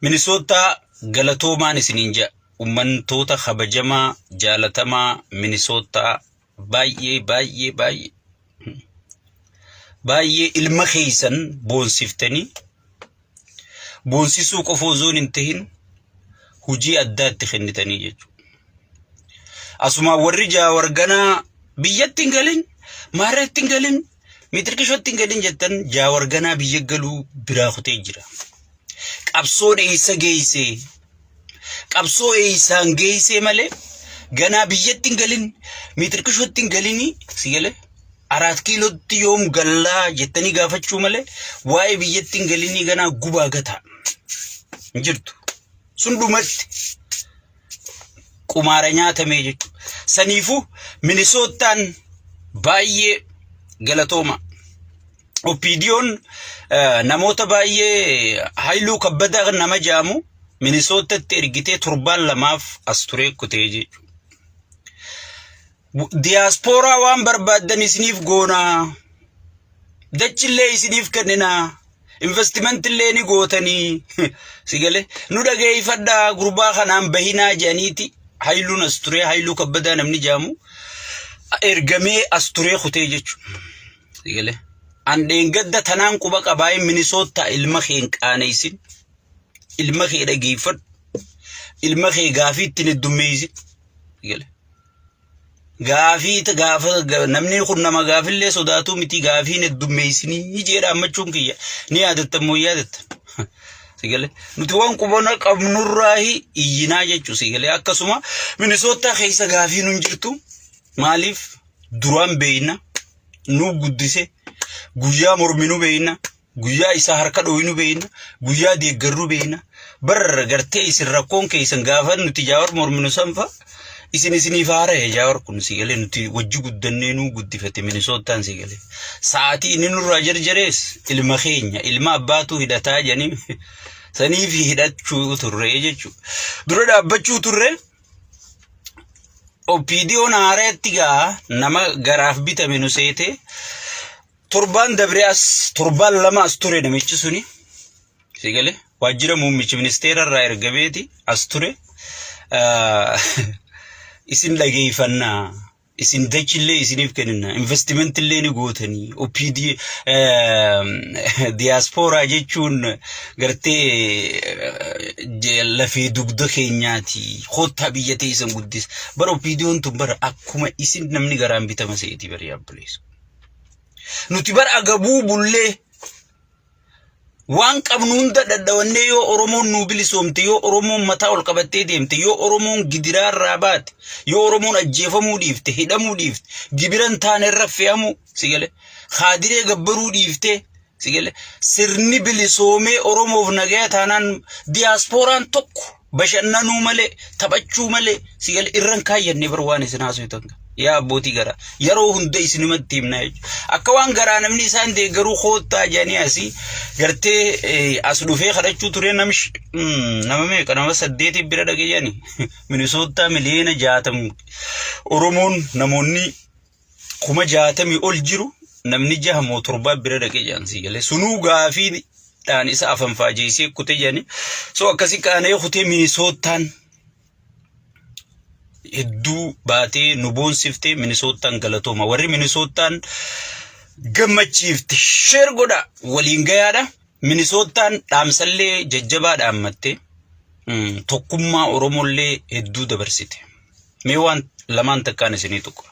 Minisootaa galatoomaan isiniin jedha. Uummattoota kabajamaa jaalatamaa Minisootaa baay'ee baay'ee baay'ee baay'ee ilma keessan boonsiftanii boonsisuu qofa osoo hin tahin hojii addaa itti kennitanii jechuudha. Asumaan warri Jaawar ganaa biyyatti hin galin, maarreetti hin galin, mitirqishootti hin galin jettan Jaawar ganaa biyya galuu biraa kutee jira. Qabsoon eessa geessee? Qabsoo eessaan geessee malee ganaa biyyatti hin galin, mitirqishootti hin galinii si galee? Araat kiilootti yoom gallaa jettanii gaafachuu malee waa'ee biyyatti hin galinii ganaa gubaa gataa hin jirtu. Sun dhumatti qumaara nyaatamee jechuudha. Saniifuu Minisoottaan baay'ee galatooma. OPDOn namoota baay'ee Haayiluu Kabbadaa nama jaamu Minisoottatti ergitee torbaan lamaaf as turee kutee jechuudha. Diyaaspooraa waan barbaaddan isiniif goonaa. Dachillee isiniif kenninaa. Investimentillee ni gootanii. Si galee nu dhageeffadhaa gurbaa kanaan bahinaa jedhaniiti Hayiluun as turee Hayiluu Kabbadaa namni jaamu ergamee as turee kutee jechuudha. Si galee an dheengadda tanaan quba qabaayee Minisoottaa ilma kee hin qaaneessin. Ilma kee dhageeffadhu. Ilma kee gaafii ittiin heddummeessin. Si galee. Gaafii gaafa namni kun nama gaafillee sodaatuu miti gaafiin heddummeessinii jedha ammachuun kiyya ni yaadatta immoo yaadatta. Sigalee nuti waan qubana qabnurraahi iyyinaa jechuu sigalee akkasuma Minisoottaa keessa gaafiin hin jirtu maaliif duraan beeyna nu guddise guyyaa morminu beeyna Guyyaa isaa harka dhooynu beeyna, guyyaa deeggarru beeyna. Bar gartee isin rakkoon keessan gaafa nuti Jaawar morminu sanfa isin isiniif haara'e Jaawar kun si galee nuti wajji guddannee nuu guddifate Minisootaan si galee. Sa'aatii inni nurraa jarjarees ilma keenya ilma abbaatuu hidhataa jedhanii saniif hidhachuu turre jechuudha. Dura dhaabbachuu turre OPDOn haareetti gaa nama garaaf bitame nu seete Torbaan dabre as torbaan lama as ture namichi suni. Si galee waajjira muummichi ministeera irraa ergameeti as ture. Isin dhageeffannaa. Isin dachillee isiniif kennina. Investimentillee ni gootanii. OPD diyaaspooraa jechuun gartee lafee dugda keenyaati. Kottaa biyya teessan guddisa. Bara OPDOn tun bara akkuma isin namni garaan bitama seeti bari yaabboleessu. Nuti bara agabuu bullee waan qabnu hunda dhadhawannee yoo Oromoon nuu bilisoomte, yoo Oromoon mataa ol qabattee deemte, yoo Oromoon gidiraa irraa baate, yoo Oromoon ajjeefamuu dhiifte, hidhamuu dhiifte, gibira hin taane irra fe'amuu, si galee, kaadiree gabbaruu dhiifte, si galee, sirni bilisoomee Oromoof nagaya taanaan diyaaspooraan tokko bashannanuu malee taphachuu malee si galee irra hin kaayyanne bar waan isin haasoftan kana. Yaa abbootii garaa yeroo hunda isinumatti himna jechuudha. Akka waan garaa namni isaan deeggaruu koottaa jedhanii asii gartee as dhufee kadhachuu ture namish nama meeqa nama saddeetiif bira dhaqee jedhanii Minisoottaa miliyoona 60 Oromoon namoonni 60,000 ol jiru namni jaha moo torbaa bira dhaqee jedhan sii galee sunuu gaafii dhaan isa afan faajeessee kute jedhanii so akkasi qaanee kutee Minisoottaan hedduu baatee nu boonsiftee Minisoottaan galatooma warri Minisoottaan gammachiifte sheer godha waliin gayaadha Minisoottaan dhaamsallee jajjabaa dhaammatte tokkummaa Oromollee hedduu dabarsite. Mee waan lamaan takkaan isinii tuqa.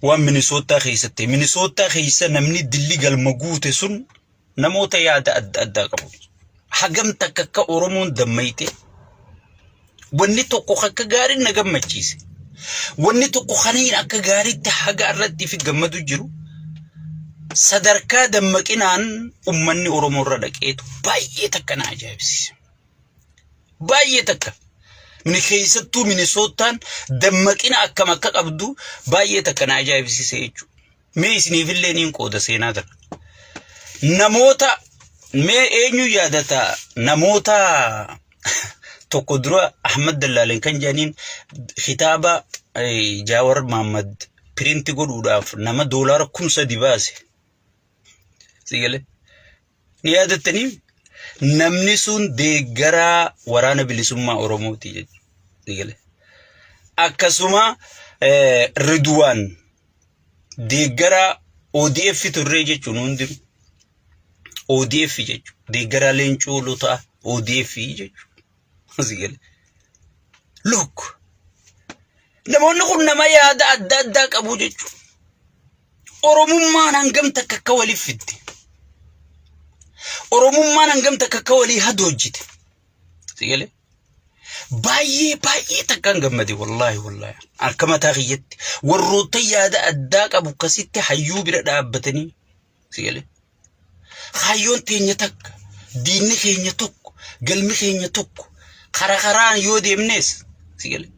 Waan Minisoottaa keessatti Minisoottaa keessa namni dilli galma guute sun namoota yaada adda addaa qabu. Hagam takka akka Oromoon dammayte wanni tokko akka gaariin na gammachiise. Wanni tokko kaniin akka gaariitti haga irratti fi gammadu jiru sadarkaa dammaqinaan ummanni Oromoo irra dhaqeetu baay'ee takka na ajaa'ibsiise. Baay'ee takka. Mini keessattuu Minisoottaan dammaqina akkam akka qabdu baay'ee takka na ajaa'ibsiise jechuudha. Mee isiniifillee niin qooda seenaa tana. Namoota mee eenyu yaadata namoota tokko dura Ahmad Dallaaleen kan jedhaniin kitaaba Jaawar Mahaammad piriinti godhuudhaaf nama doolaara 3,000 baase. Si galee? Ni yaadattanii? Namni sun deeggaraa waraana bilisummaa Oromooti jechuudha. Akkasuma Ridwaan deeggaraa ODF turree jechuun hundinuu. ODF jechuudha. Deeggaraa Leencoo Lotaa ODF jechuudha. Look. Namoonni kun nama yaada adda addaa qabu jechuudha. Oromummaan hangam takka akka waliif fidde. Oromummaan hangam takka akka walii hadoojjite. Sigalee? Baay'ee baay'ee takkaan gammade, wallaahi wallaahi. Akka mataa kiyyatti warroota yaada addaa qabu akkasitti hayyuu bira dhaabbatanii, sigalee. Kaayyoon teenya takka, diinni keenya tokko, galmi keenya tokko, karaa karaan yoo deemnes, sigalee.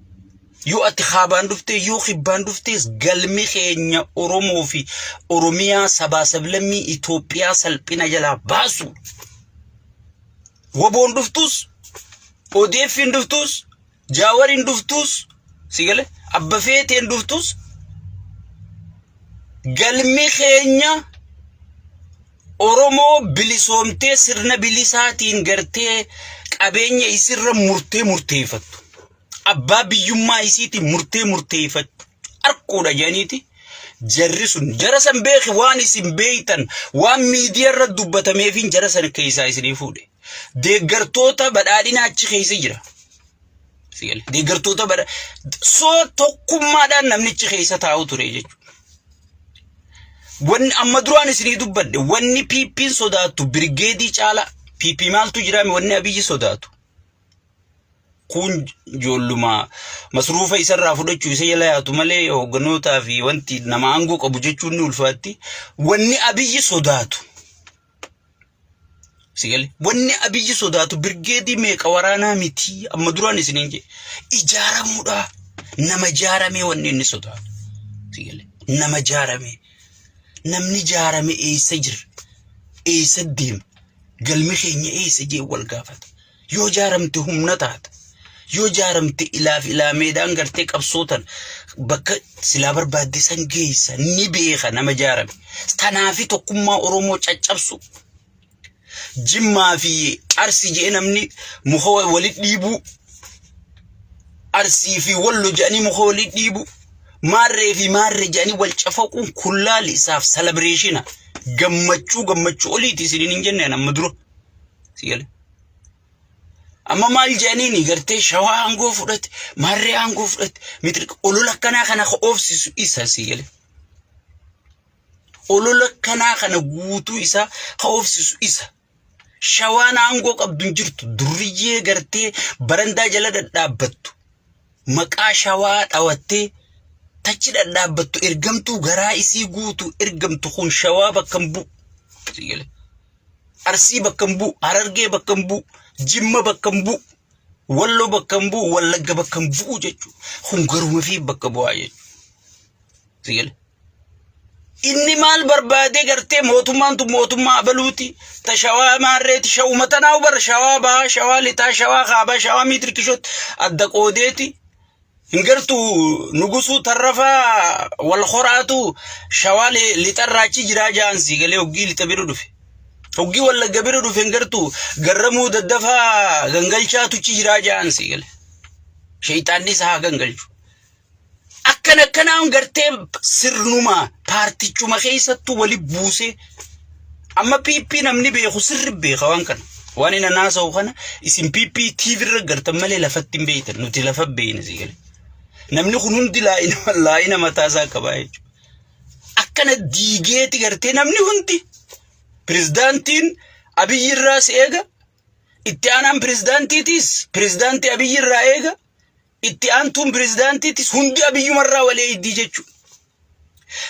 Yoo ati kaabaan dhuftee, yoo kibbaan dhuftees, galmi keenya Oromoo fi Oromiyaa, sabaa sablammii Itoophiyaa salphina jalaa baasu. Waboon dhuftus, ODF'n dhuftus, Jaawariin dhuftus, sigale, abba feeteen dhuftus, galmi keenya Oromoo bilisoomtee sirna bilisaatiin gartee qabeenya isirra murtee murteeffattu. Abbaa biyyummaa isiitiin murtee murteeffattu arkuudha jedhaniiti. Jarri sun jara san beeki, waan isin beeytan waan miidiyaa irra dubbatameefin jara san keessaa isinii fuudhe. Deeggartoota badhaadhinaa achi keessa jira. Deeggartoota badha soo tokkummaadhaan namnichi keessa taa'u ture jechuudha. Wanni amma duraan isinii dubbadhe, wanni PP'n sodaattu birgeedii caala. PP maaltu jiraame wanni Abiyyi sodaatu? Kun ijoolluma masruufa isarraa fudhachuu isa jala yaatu malee hoogganootaa fi wanti nama aangoo qabu jechuun ni ulfaatti. Wanni Abiyyi sodaatu. Sigale, wanni Abiyyi sodaatu birgeedii meeqa waraanaa miti, amma duraan isiniin jedhe. Ijaaramuudha. Nama ijaaramee wanni inni sodaatu. Sigale, nama ijaaramee. Namni ijaarame eessa jira? Eessa deema? Galmi keenya eessa jee wal gaafata. Yoo ijaaramte humna taata. Yoo ijaaramte ilaaf ilaameedhaan gartee qabsootan bakka silaa barbaadde san geessa, ni beeka nama ijaarame. Tanaafi tokkummaa Oromoo caccabsu. Jimmaa fi Arsii jedhee namni muka walitti dhiibuu. Arsii fi Wallo jedhanii muka walitti dhiibuu. Maarree fi maarree jedhanii wal cafaquun kullaali isaaf celebration, gammachuu gammachuu oliiti isiniin hin jenneen amma dura. Sigale. Amma maal jedhaniini gartee Shawaa aangoo fudhate, maarree aangoo fudhate, mitri olola akkanaa kana ka oofsisu isa, sigale. Olola akkanaa kana guutuu isaa ka oofsisu isa. Shawaan aangoo qabdu hin jirtu, durriyyee gartee barandaa jala dhadhaabbattu. Maqaa Shawaa dhawattee tachi dhadhaabbattu, ergamtuu garaa isii guutuu ergamtu kun Shawaa bakka hin bu'u. Sigale. Arsii bakka hin bu'u, Harargee bakka hin bu'u, Jimma bakka hin bu'u, Walloo bakka hin bu'u, Wallagga bakka hin bu'u jechuudha. Kun garuma fi bakka bu'aa jechuudha. Sigale. Inni maal barbaadee gartee mootummaan tun mootummaa abaluuti. Ta Shawaa maarreeti, shawuma tanaa bara Shawaa bahaa, Shawaa lixaa, Shawaa kaabaa, Shawaa miitirkishootti adda qoodeeti. Hin gartuu Nugusuu Tarrafaa wal horaatu Shawaa lixarraa achi jiraa ja'an, sii galee, hoggii lixa bira dhufe. Hoggii Wallagga bira dhufe, hin gartuu Garramuu Daddafaa gangalchaatu achi jiraa ja'an, sii galee. Sheeyxaanni isaa haa gangalchu. Akkan akkanaan gartee sirnuma paartichuma keessattuu wali buusee amma PP namni beeku sirri beeka waan kana. Waan inni naasa'u kana isin PP TV irra gartan malee lafatti hin beektan, nuti lafa beekna, si galee. Namni kun hundi laa'ina laa'ina mataa isaa qabaa jechuudha. Akkana diigeeti gartee namni hundi pirezidaantiin Abiyyi irraa si eega, itti aanaan pirezidaantiitiis pirezidaantii Abiyyi irraa eega, itti aantuun pirezidaantiitis, hundi Abiyyumarraa walii eeydii jechuudha.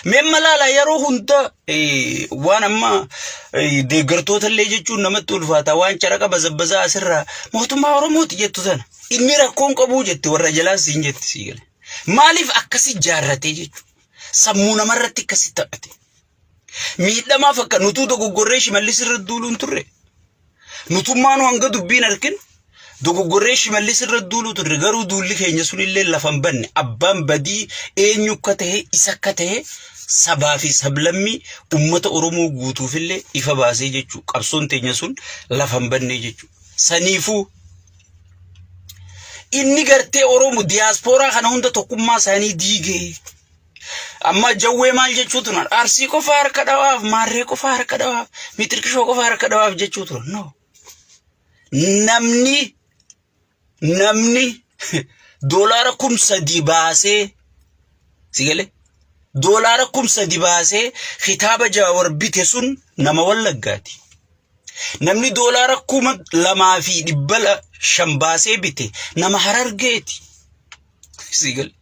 Mee malaala yeroo hunda waan amma deeggartoota illee jechuun namatti ulfaata, waan caraqa bazabbazaa asirraa mootummaa Oromooti jettu sana inni rakkoon qabuu jette, warra jalaas siin jetti, sii gale. Maaliif akkasi jaarratee jechuudha. Sammuu namarratti akkasi taphate. Miidhamaaf akka nutuu dogoggorree Shimallis irra duuluun turre. Nutummaan hanga dubbiin arkin Dogoggorree Shimallis irra duuluu turre, garuu duulli keenya sunillee lafa hin banne. Abbaan badii eenyu akka ta'e, isa akka ta'e sabaa fi sablammii uummata Oromoo guutuufillee ifa baasee jechuudha. Qabsoon teenya sun lafa hin banne jechuudha. Saniifuu inni gartee Oromoo diyaaspooraa kana hunda tokkummaa isaanii diigee. Amma Jawwee maal jechuu turan? Arsii qofa harka dhawaaf, Maarree qofa harka dhawaaf, Mixirqishoo qofa harka dhawaaf jechuu turan. No. Namni doolaara 3000 baasee, si galee, doolaara 3000 baasee kitaaba Jaawar bite sun nama Wallaggaati. Namni doolaara 2500 baasee bite nama Harargeeti. Si galee.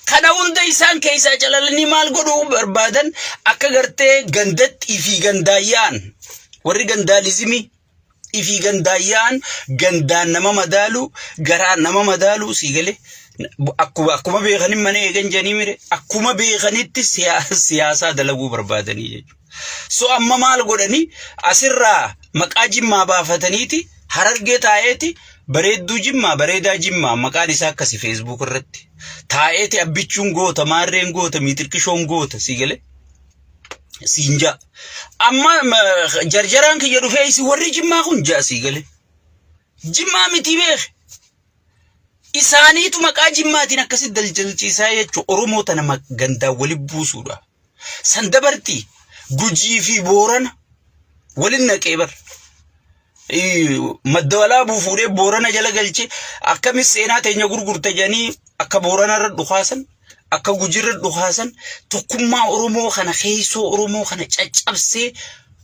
Kana hunda isaan keessaa calalanii maal godhuu barbaadan? Akka gartee gandatti ifii gandaayyaan, warri gandaalizimii ifii gandaayyaan, gandaan nama madaalu, garaan nama madaalu, sii galee, akkuma beekanin mana eegan jedhanii mire, akkuma beekanitti siyaasaa dalaguu barbaadanii jechuudha. So amma maal godhanii? Asirraa maqaa Jimmaa baafataniiti Harargee taa'eeti, bareedduu Jimmaa, bareedaa Jimmaa maqaan isaa akkasi Facebook irratti taa'eeti, Abbichuun goota, Maarreen goota, Miixirqishoon goota, sii galee, siin ja'a. Amma jarjaraan kiyya dhufee isin warri Jimmaa kun ja'a, sii galee. Jimmaa miti beeke. Isaaniitu maqaa Jimmaatiin akkasitti daldalchiisaa jechuudha. Oromoo tana gandaan walitti buusuudha. San dabartii Gujii fi Boorana waliin naqee bar. Madda Walaabuu fuudhee Boorana jala galchee akkamis seenaa teenya gurgurta jedhanii akka Boorana irra dhukaasan, akka Gujii irra dhukaasan, tokkummaa Oromoo kana, keessoo Oromoo kana caccabsee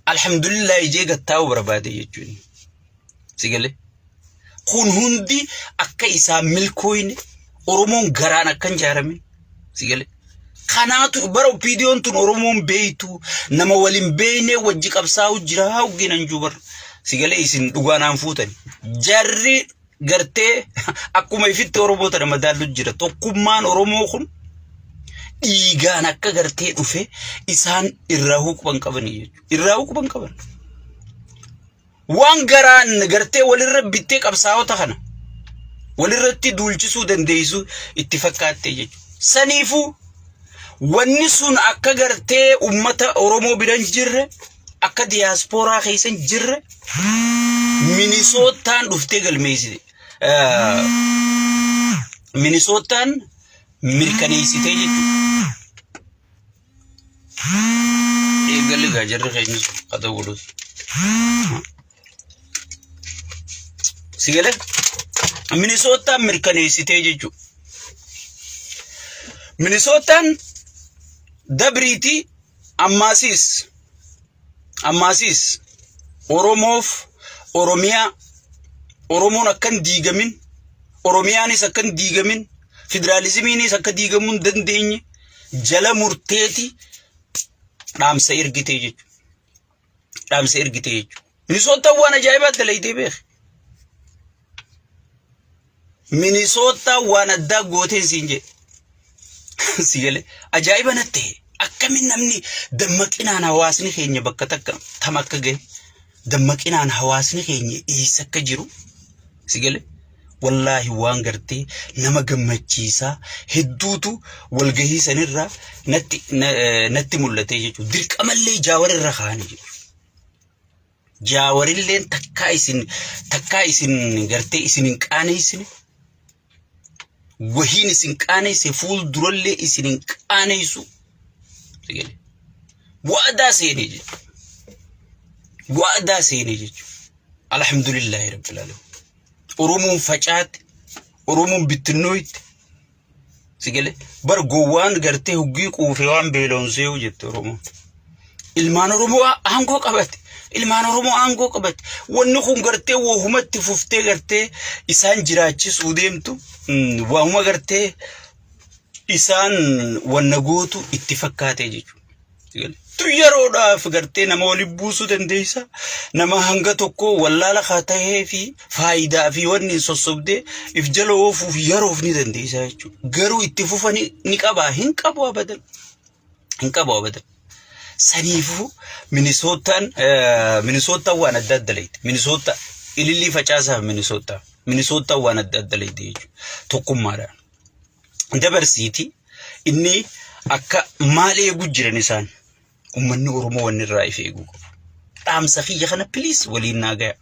alhamdulillah ijee gattaa'uu barbaade jechuudha. Si galee? Kun hundi akka isaan milkooyne, Oromoon garaan akka hin jaaramin. Si galee? Kanaatu bara OPDOn tun Oromoon beeytu, nama waliin beeynee wajji qabsaa'u jira hogginan juu bar. Si galee, isin dhugaa naan fuutani. Jarri gartee akkuma ifitti Oromoo tana madaallu jira. Tokkummaan Oromoo kun dhiigaan akka gartee dhufe isaan irraa huquban qabanii jechuudha. Irraa huquban qaban. Waan garaan gartee walirra bittee qabsaa'ota kana walirratti duulchisuu dandeessu itti fakkaattee jechuudha. Saniifuu wanni sun akka gartee uummata Oromoo bira hin jirre, akka diyaaspooraa keessa hin jirre, Minisootaan dhuftee galmeessite. Minisootaan mirkaneessitee jechuudha. Eegalli gaa jarri keenya haa ta'u godhus. Si galee, Minisootaan mirkaneessitee jechuudha. Minisootaan dabriitii ammaasiis Oromoof Oromiyaa, Oromoon akka hin diigamin, Oromiyaanis akka hin diigamin, federaalizimiinis akka diigamuu hin dandeenye jala murteeti dhaamsa ergitee jechuudha. Dhaamsa ergitee jechuudha. Minisootaan waan ajaa'ibaa dalaydee beeke. Minisootaan waan addaa gooteen siin jedhe. Si galee, ajaa'iba natti ta'e. Akkamiin namni dammaqinaan hawaasni keenya bakka takka tam akka gahe, dammaqinaan hawaasni keenya eessa akka jiru, si galee, wallaahi waan gartee nama gammachiisaa hedduutu walgahii sanirraa natti mul'ate jechuudha. Dirqamallee Jaawar irra kaa'anii jechuudha. Jaawarilleen takkaa isin gartee isin hin qaaneessine, wahiin isin qaaneesse, fuul durallee isin hin qaaneessu. Waadaa seenee jechuudha. Waadaa seenee jechuudha. Alhamdulillahi rabbil alamin. Oromoon facaate, Oromoon bittinnooyte. Si galee, bar gowwaan gartee huggii quufe waan beela'uun jette Oromoon. Ilmaan Oromoo aangoo qabate. Ilmaan Oromoo aangoo qabate. Wanni kun gartee wahumatti fuftee gartee isaan jiraachisuu deemtu, wahuma gartee isaan wanna gootu itti fakkaate jechuudha. Tu yeroodhaaf gartee nama waliin buusuu dandeessa. Nama hanga tokko wallaala haa tahee fi faayidaa fi wanni hin sossobdee if jala oofuuf yeroof ni dandeessa jechuudha. Garuu itti fufa ni qabaa? Hin qabu abadan. Hin qabu abadan. Saniifuu Minisootaan waan adda adda leeyte. Minisootaa. Ilillii facaasaaf Minisootaa. Minisootaan waan adda adda leeyte jechuudha. Tokkummaadhaan. Dabarsiiti inni akka maal eeguu jiran isaan. Uummanni Oromoo wanni irraa if eeguu qabu. Dhaamsa kiyya kana please waliin naa gaya.